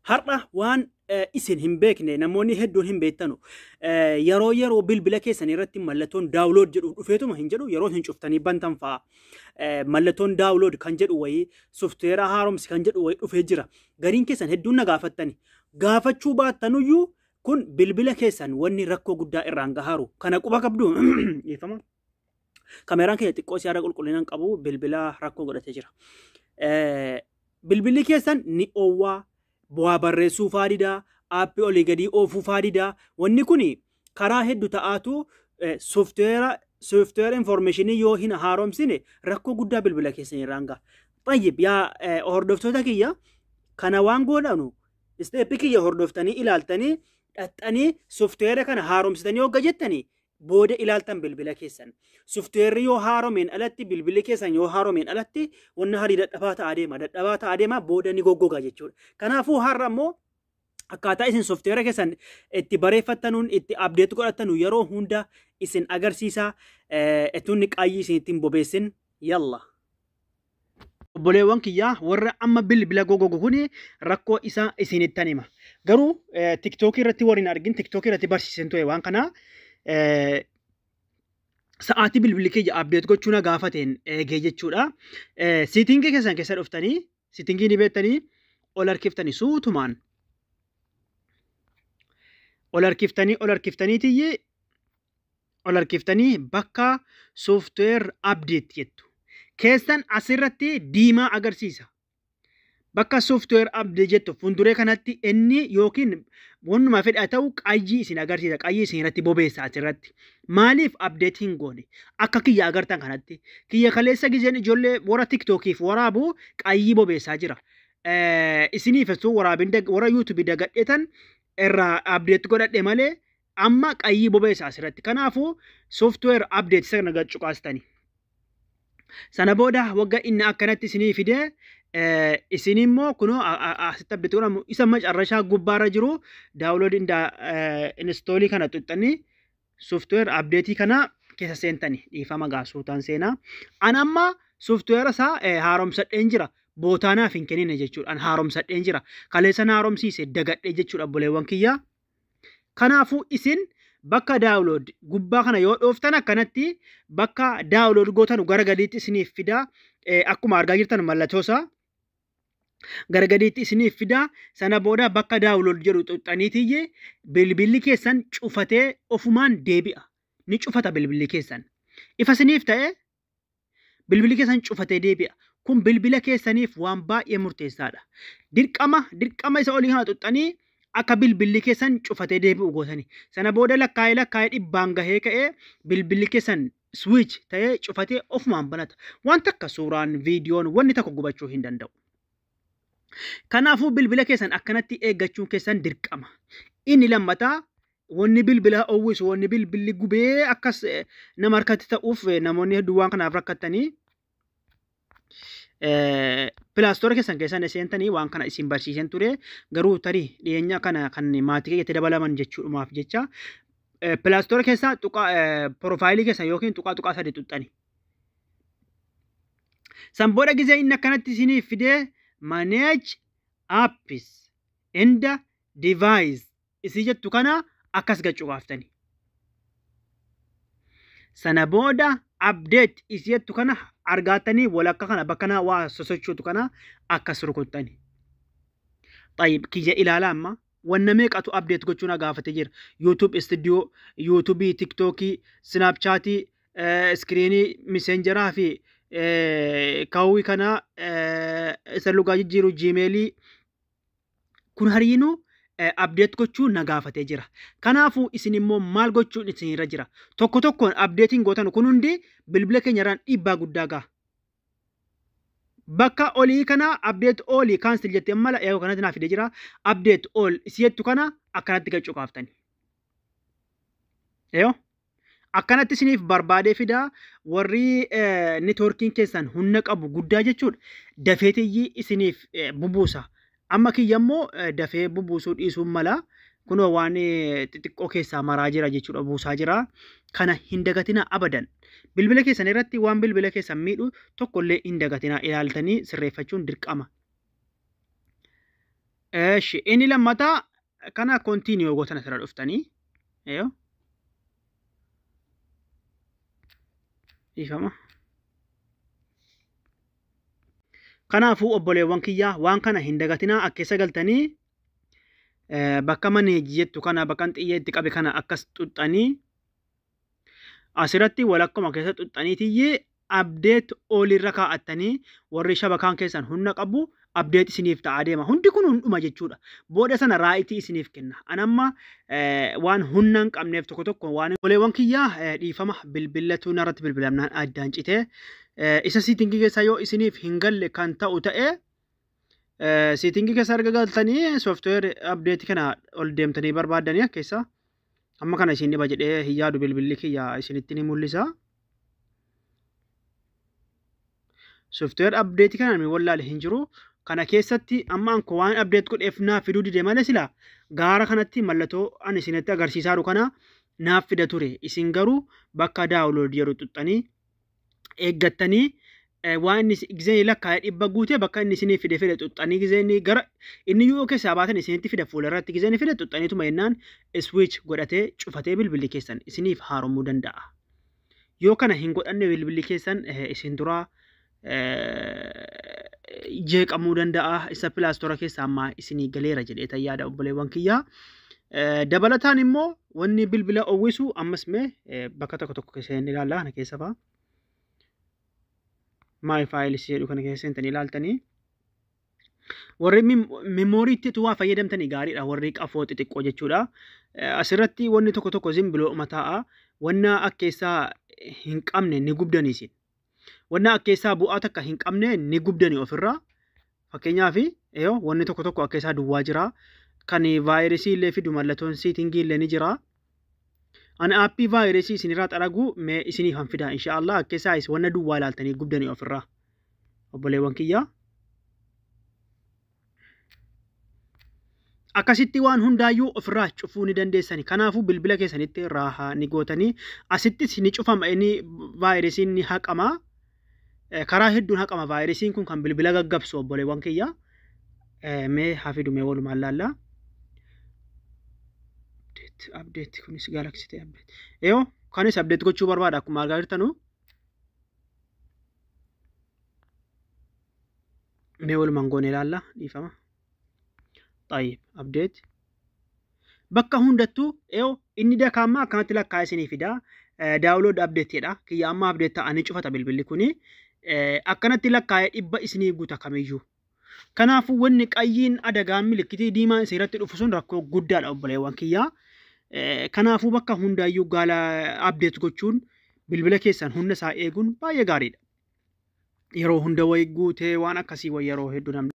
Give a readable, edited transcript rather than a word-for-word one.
Har'a waan isin hin beekne, namoonni hedduun hin beektanu, yeroo yeroo bilbila keessan irratti mallattoon download jedhu dhufeetuma hin jedhu, yeroo hin cuftanii bantan fa'a. Mallattoon download kan jedhu wayii, software haaromsi kan jedhu wayii dhufee jira. Gariin keessan hedduun na gaafattani. Gaafachuu baattanuyyuu kun bilbila keessan wanni rakkoo guddaa irraan gahaaru. Kana quba qabdu dhiifama. Kameeraan keenya xiqqoo siyaara qulqullinaan qabu, bilbila rakkoo godhatee jira. Bilbilli keessan ni oowwaa, bu'aa barreessuu faa didaa, aappii olii gadii oofuu faa didaa. Wanni kun karaa hedduu ta'aatu software information yoo hin haaromsine rakkoo guddaa bilbila keessan irraan gaha. طيب, yaa hordoftoota kiyya, kana waan godhanu step kiyya hordoftanii ilaaltanii dhaxxanii software kana haaromsitanii hogga jettanii booda ilaaltan bilbila keessan. Softwareri yoo haaromeen alatti, bilbilli keessan yoo haaromeen alatti, wanni harii dadhabaa ta'aa deema. Dadhabaa ta'aa deema, booda ni goggoga jechuudha. Kanaafuu har'a immoo akkaataa isin software keessan itti bareeffattanuun, itti update godhattanu yeroo hunda isin agarsiisa. Etuunni qaayyii isin ittiin bobeessin, yalla. Obboleewwan kiyyaa, warra amma bilbila goggogu kuni rakkoo isaa isinittan hima. Garuu TikTokii irratti warri hin argin, TikTokii irratti barsiisan ture waan kana, sa'aatii bilbilli kiyya update gochuu na gaafateen eegee jechuudha. Settingii keessan keessa dhuftanii, settingii ni beektanii, ol harkiftanii, suutumaan ol harkiftanii, ol harkiftanii tiyyi, ol harkiftanii bakka software update jettu. Keessan asirratti diimaa agarsiisa. Bakka software update jettu fuulduree kanatti inni yookiin wannuma fedha ta'u qayyii isin agarsiisa. Qayyii isin irratti bobeessa asirratti. Maaliif update hin goone? Akka kiyya agartan kanatti. Kiyya kaleessa gizeen ijoollee warra TikTokiif waraabu qayyii bobeessaa jira. Isiniif osoo waraabin warra YouTubeii dagadheetan irraa update godhadhe malee amma qayyii bobeessa asirratti. Kanaafuu software update isa kana cuqaastani. Sana booda wagga inni akkanatti isinii fidee, isin immoo kunoo asitti update godhamu isa macarrashaa gubbaarra jiru download installii kana xuxxanii software update kana keessa seentani. Dhiifama, gaasuutaan seenaa. An amma software isaa haaromsadheen jira. Bootaanaaf hin kennine jechuudha. An haaromsadheen jira. Kaleessa haaromsiise dagadhee jechuudha, obboleewwan kiyyaa. Kanaafuu isin bakka download gubbaa kana yoo dhooftan, akkanatti bakka download gootan gara gadiitti isiniif fidaa. Akkuma argaa jirtan mallattoo isaa gara gadiitti isiniif fidaa. Sana booda bakka download jedhu xuxxaniitiyye bilbilli keessan cufatee ofumaan deebi'a. Ni cufata bilbilli keessan. Ifa isiniif ta'e, bilbilli keessan cufatee deebi'a. Kun bilbila keessaniif waan baay'ee murteessaadha. Dirqama dirqama isa olii kana xuxxanii akka bilbilli keessan cufatee deebi'u gootani. Sana booda lakkaa'ee lakkaa'ee 100n gahee ka'ee bilbilli keessan switch ta'ee cufatee ofumaan banata. Waan takka suuraan, viidiyoon, wanni tokko gubachuu hin danda'u. Kanaafuu bilbila keessan akkanatti eeggachuun keessan dirqama. Inni lammataa, wanni bilbila oowwisu, wanni bilbilli gubee akkas nama harkatti ta'uuf namoonni hedduun waan kanaaf rakkattanii, Play Store keessan keessan seentanii, waan kana isin barsiisan ture, garuu tarii dhiyeenya kana kan maatii keessatti dabalaman jechuudhumaaf jecha, Play Store keessaa tuqaa profileii keessan yookiin tuqaa tuqaa sadi tuxxani. San booda gizee inni akkanatti isiniif fidee manage apps and device isii jettu kana akkas gachuu kaaftani. Sana booda update isii jettu kana argaatanii walakka kana bakka kana waa sosochootu kana akkas rukuttani. طيب, kiyya ilaala, amma wanna meeqatu update gochuu na gaafatee jira. YouTube Studio, YouTube, TikTokii, Snapchatii, screenii, Messengeraa fi kaawwii kana isa lugaa jijjiiru, Gmailii, kun hariinuu update gochuu na gaafatee jira. Kanaafuu isin immoo maal gochuun isinirra jira? Tokko tokkoon updateiin gootan kun hundi bilbila keenya irraan dhiibbaa guddaa gaha. Bakka olii kana update all cancel jettee mala yeroo kanatti naaf fidee jira. Update all isiyettu kana akkanatti gachuu kaaftani. Yoo akkanatti isiniif barbaadee fidaa, warri networkiin keessan humna qabu guddaa jechuudha. Dafeetiyyii isiniif bubuusa. Amma kiyya immoo dafee bubuusuu dhiisuun mala. Kunoo waan xixiqqoo keessaa maraa jira jechuudha, buusaa jira. Kana hin dagatina abadan. Bilbila keessan irratti waan bilbila keessan miidhu tokkollee hin dagatina, ilaaltanii sirreeffachuun dirqama. Eeshi inni lammataa kana continue gootan asirra dhuftanii. Eeyyoo. Dhiifama. Kanaafuu obboleewwan kiyyaa, waan kana hin dagatinaa. Akka keessa galtanii bakka manage jettu kana, bakka xiyya itti qabe kana akkas xuxxanii, asirratti walakkuma keessa xuxxaniitiyyee update olirra kaa'attanii, warri shabakaan keessan humna qabu update isiniif ta'aa deema. Hundi kun hunduma jechuudha. Booda sana right isiniif kenna. An amma waan humna hin qabneef tokko tokko waan obboleewwan kiyyaa, dhiifama, bilbilatu narratti bilbilamnaan addaan citee. Isa setting keessaa yoo isiniif hin galle kan ta'u ta'e, setting keessa erga galtanii software update kana ol deemtanii barbaaddanii keessa amma kana isin dhiba jedhee hin yaadu, bilbilli kiyya isinitti ni mul'isa. Software update kana namni wallaale hin jiru. Kana keessatti amma anko waan update godheef naaf fiduu dide malee, sila gaara kanatti mallattoo ani isinitti agarsiisaa jiru kana naaf fida ture. Isin garuu bakka download jedhu xuxxanii eeggattanii, waan inni gizee lakkaa'ee 100 guute, bakka inni isinii fide fide xuxxanii, gizee inni gara inni yoo keessaa baatan isinitti fida, fuula irratti gizee inni fide xuxxaniituma jennaan switch godhatee cufatee bilbilli keessan isiniif haaromuu danda'a. Yoo kana hin godhanne, bilbilli keessan isin duraa jeeqamuu danda'a. Isa Play Store keessaa ammaa isinii galeera jedhee yaada, obboleewwan kiyyaa. Dabalataan immoo wanni bilbila uwwisu ammas mee bakka tokko tokko keessa inni ilaalla, kana keessa fa'a. My files jedhu kana keessa seentanii ilaaltanii. Warri memoryitti waa fayyadamtanii gaariidha, warri qafoo xixiqqoo jechuudha. Asirratti wanni tokko tokko isin bilooma taa'a. Wanna akka keessaa hin qabne ni gubdanii isin. Wanna akka keessaa bu'aa takka hin qabne ni gubdanii ofirraa. Fakkeenyaaf wanni tokko tokko akka isaa duwwaa jira. Kan vaayirasii illee fidu mallattoon setting illee ni jira. Ani app vaayirasii isinirraa xaragu mee isiniif han fida inshaallah, akka isaa wanna duwwaa ilaaltanii gubdanii ofirraa. Obboleewwan kiyyaa. Akkasitti waan hundaayyuu ofirraa cufuu ni dandeessani. Kanaafuu bilbila keessanitti raahaa ni gootanii, asittis ni cufama, inni vaayirasiin ni haqama. Karaa hedduun haqama vaayirasiin kun kan bilbila gaggabsu, obboleewwan kiyyaa. Mee haa fidu, mee walumaan laallaa. Update kunis Galaxy ta'e update. Eeyoo, kanis update gochuu barbaada akkuma argaa jirtanu. Mee walumaan goone ilaalla, dhiifama. Tayyib, update. Bakka hundattuu eeyoo inni dakaammaa akkanatti lakkaa'ee isinii fida. Download update jedha. Kiyya amma update ta'anii cufata bilbilli kuni. Akkanatti lakkaa'ee 100 isinii guuta kamiyyuu. Kanaafuu wanni qayyiin adagaan milikitii diimaan isirratti dhufu sun rakkoo guddaadha, obboleewwan kiyyaa. Kanaafuu bakka hundaayyuu gaala update gochuun, bilbila keessan humna isaa eeguun baay'ee gaariidha. Yeroo hunda wayi guutee waan akkasii wayi yeroo hedduu namni.